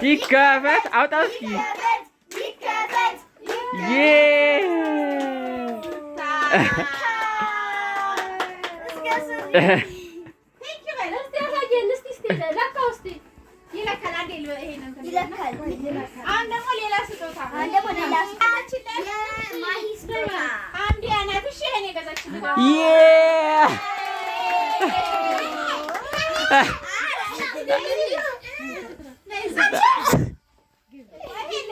ይከፈት። አውጣው እስኪ። ይከፈት። ዬ Thank you በል። እስቲ አሳየን። እስቲ እስቲ ለካው እስቲ ይለካል። አንዴ ይሄንን እንትን ይለካል። አሁን ደግሞ ሌላ ስጦታ። አሁን ደግሞ ሌላ ስጦታ። የማሂ ስጦታ። አንዴ ያናት። እሺ ይሄን የገዛችልን። ዬ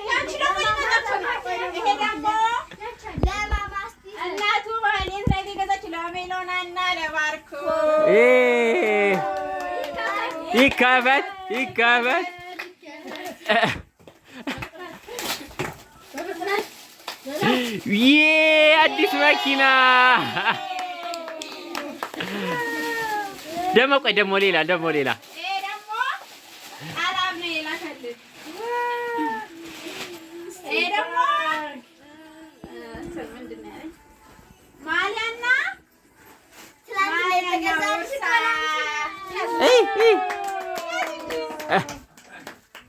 ያንቺ ደግሞ ሊመጣ እኮ ነው። ይሄ ደግሞ እናቱ ማህሌት ላይ የገዛች ለሜሎና እና ለባርኮ። ዬ ይከፈት ይከፈት። ዬ አዲስ መኪና ደግሞ። ቆይ ደግሞ ሌላ፣ ደግሞ ሌላ። ይሄ ደግሞ አላም ነው የላከልን። ይሄ ደግሞ እንትን ምንድን ነው ያለኝ? ማሊያና ማሊያና ቦርሳ። እይ እይ።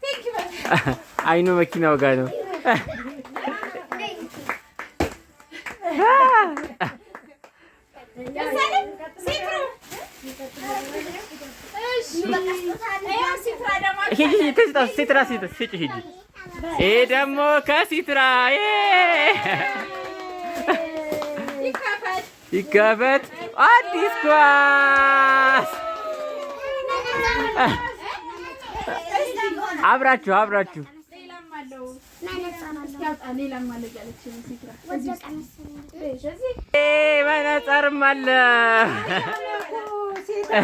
Thank you በል። አይኑ መኪናው ጋር ነው። ለምሳሌ ሲትሩ እሺ፣ ይኸው ሲትራ ደግሞ። ሂጂ ትስጠው። ሲትራ ስጪ ሂጂ። ይሄ ደግሞ ከሲትራ። ዬ ይከፈት። ይከፈት። አዲስ ኳስ። አብራችሁ አብራችሁ። ሌላም አለው። እስኪ አውጣ። ሌላም አለው እያለች ነው ሲትራ። እዚህ። ዬ መነጸርም አለ። ሲትራ።